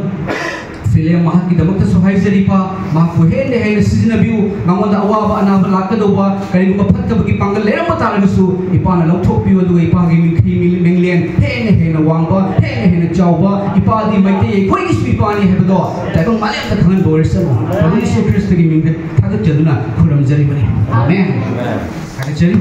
ꯐꯤꯂꯦꯝ ꯃꯍꯥꯛꯀꯤꯗꯃꯛꯇꯁꯨ ꯍꯥꯏꯖꯔꯤ꯫ ꯏꯄꯥ, ꯃꯍꯥꯛꯄꯨ ꯍꯦꯟꯅ ꯍꯦꯟꯅ ꯁꯤꯖꯤꯟꯅꯕꯤꯌꯨ꯫ ꯃꯉꯣꯟꯗ ꯑꯋꯥꯕ ꯑꯅꯥꯕ ꯂꯥꯛꯀꯗꯧꯕ ꯀꯔꯤꯒꯨꯝꯕ ꯐꯠꯇꯕꯒꯤ ꯄꯥꯡꯒꯜ ꯂꯩꯔꯝꯕ ꯇꯥꯔꯒꯁꯨ ꯏꯄꯥꯅ ꯂꯧꯊꯣꯛꯄꯤꯌꯨ꯫ ꯑꯗꯨꯒ ꯏꯄꯥꯒꯤ ꯃꯤꯡꯈꯩ ꯃꯤꯡ- ꯃꯤꯡꯂꯦꯟ ꯍꯦꯟꯅ ꯍꯦꯟꯅ ꯋꯥꯡꯕ, ꯍꯦꯟꯅ ꯍꯦꯟꯅ ꯆꯥꯎꯕ, ꯏꯄꯥꯗꯤ ꯃꯩꯇꯩ ꯑꯩꯈꯣꯏꯒꯤꯁꯨ ꯏꯄꯥꯅꯤ ꯍꯥꯏꯕꯗꯣ ꯇꯥꯏꯕꯪ ꯃꯥꯂꯦꯝꯗ ꯈꯪꯍꯟꯕ ꯑꯣꯏꯔꯁꯅꯨ꯫ ꯄ꯭ꯔꯚꯨ ꯌꯤꯁꯨ ꯈ꯭ꯔꯤꯁꯇꯒꯤ ꯃꯤꯡꯗ ꯊꯥꯒꯠꯆꯗꯨꯅ ꯈꯨꯔꯨꯝꯖꯔꯤꯕꯅꯤ꯫ ꯑꯥꯃꯦꯟ꯫ ꯊꯥꯒꯠꯆꯔꯤ꯫